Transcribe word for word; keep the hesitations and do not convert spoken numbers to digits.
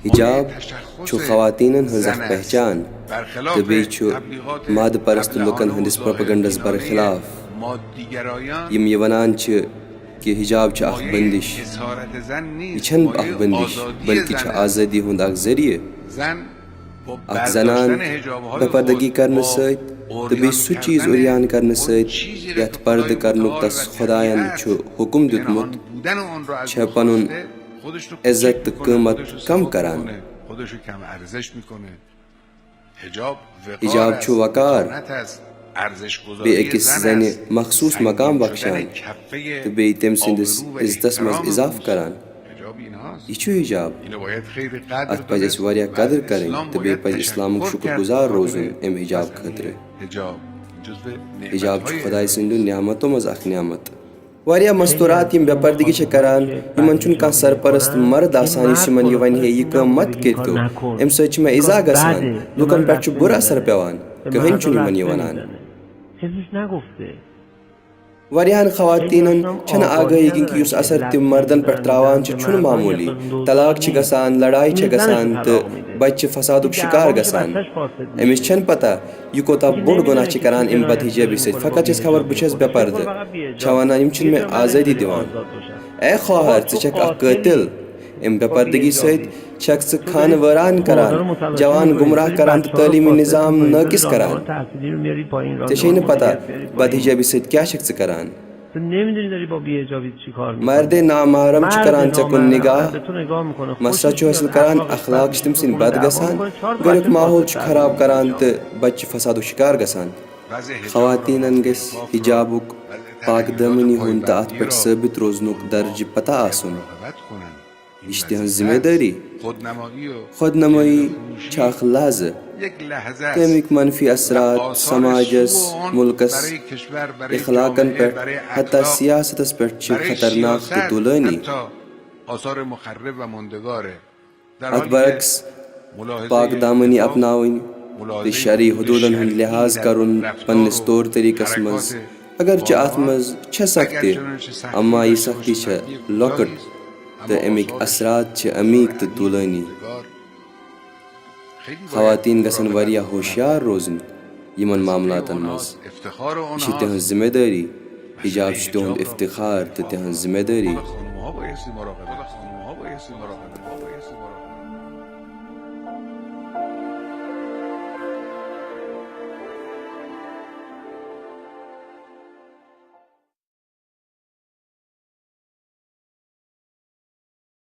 حجاب چھُ خواتینن ہٕنٛز اکھ پہچان تہٕ بیٚیہِ چھُ مادٕ پرست لوٗکن ہٕنٛدِس پروپیگنڈس برخلاف، یِم یہِ ونان چھِ کہِ حجاب چھُ اکھ بندش۔ یہِ چھَنہٕ اکھ بندش، بلکہِ چھُ آزٲدی ہُنٛد اکھ ذٔریعہٕ۔ اکھ زنان بے پردگی کرنہٕ سۭتۍ تہٕ بیٚیہِ سُہ چیز عریان کرنہٕ سۭتۍ یتھ پردٕ کرنُک تس خداین چھُ حکم دیُتمُت، چھےٚ پنُن عزت تہٕ قۭمت کم کران۔ حجاب چھُ وقار، بیٚیہِ أکِس زنہِ مخصوٗص مقام بخشان تہٕ بیٚیہِ تٔمۍ سٕنٛدِس عزتس منٛز اضافہٕ کران۔ یہِ چھُ حجاب۔ اتھ پزِ اسہِ واریاہ قدر کرٕنۍ تہٕ بیٚیہِ پزِ اسلامُک شُکر گُزار روزُن امہِ حجاب خٲطرٕ۔ حجاب چھُ خداے سٕنٛدیو نعمتو منٛز اکھ نعمت۔ واریاہ مستورات یِم بے پردگی چھِ کران، یِمن چھُنہٕ کانٛہہ سرپرست مرد آسان یُس یِمن یہِ ونہِ ہے، یہِ کٲم مت کٔرۍتو، امہِ سۭتۍ چھِ مےٚ ایزا گژھان، لُکن پٮ۪ٹھ چھُ بُرٕ اثر پٮ۪وان، کٕہٕنۍ چھُنہٕ یِمن یہِ ونان۔ واریاہن خواتینن چھنہٕ آگٲہی کِنۍ کہِ یُس اثر تِم مردن پٮ۪ٹھ تراوان چھِ، چھُنہٕ معموٗلی۔ طلاق چھِ گژھان، لڑایہِ چھِ گژھان تہٕ بچہِ چھِ فسادُک شکار گژھان۔ أمِس چھنہٕ پتہ یہِ کوٗتاہ بوٚڑ گۄناہ چھِ کران امہِ بدحجابی سۭتۍ۔ فقط چھِ أسۍ خبر بہٕ چھَس بے پردٕ، چھےٚ ونان یِم چھِنہٕ مےٚ آزٲدی دِوان۔ اے خواہر، ژٕ چھَکھ اکھ قٲتل۔ امہِ بے پردگی سۭتۍ چھکھ ژٕ خانہٕ وٲران کران، جوان گمراہ کران تہٕ تعلیمی نظام نٲقص کران۔ ژےٚ چھے نہٕ پتہ بدحجابی سۭتۍ کیٛاہ چھکھ ژٕ کران۔ مردِ نامحرم چھُ کران ژےٚ کُن نگاہ، مسرت چھُ حٲصِل کران، اخلاق چھِ تٔمۍ سٕنٛدۍ بد گژھان، گرُک ماحول چھُ خراب کران تہٕ بچہِ چھِ فسادُک شکار گژھان۔ خواتینن گژھِ حجابُک، پاک دٲمنی ہُنٛد تہٕ اتھ پٮ۪ٹھ ثٲبت روزنُک درجہِ پتہ آسُن۔ یہِ چھِ تِہنٛز ذمہ دٲری۔ خود نمٲیی چھِ اکھ لحظہٕ۔ تَمِکۍ منفی اثرات سماجس، ملکس، اخلاقن پٮ۪ٹھ، حتی سیاستس پٮ۪ٹھ چھِ خطرناک تہٕ دُلٲنی۔ اتھ برعکس، پاک دامنی اپناوٕنۍ تہٕ شرعی حدودن ہُنٛد لحاظ کرُن پننِس طور طریقس منٛز، اگرچہِ اتھ منٛز چھےٚ سختی، اما یہِ سختی چھےٚ لۄکٕٹ تہٕ امیِکۍ اثرات چھِ عمیٖق تہٕ دُلٲنی۔ خواتین گژھن واریاہ ہوشیار روزٕنۍ یِمن معاملاتن منٛز۔ یہِ چھِ تِہنٛز ذمہ دٲری۔ حجاب چھُ تِہُنٛد افتخار تہٕ تِہنٛز ذمہ دٲری۔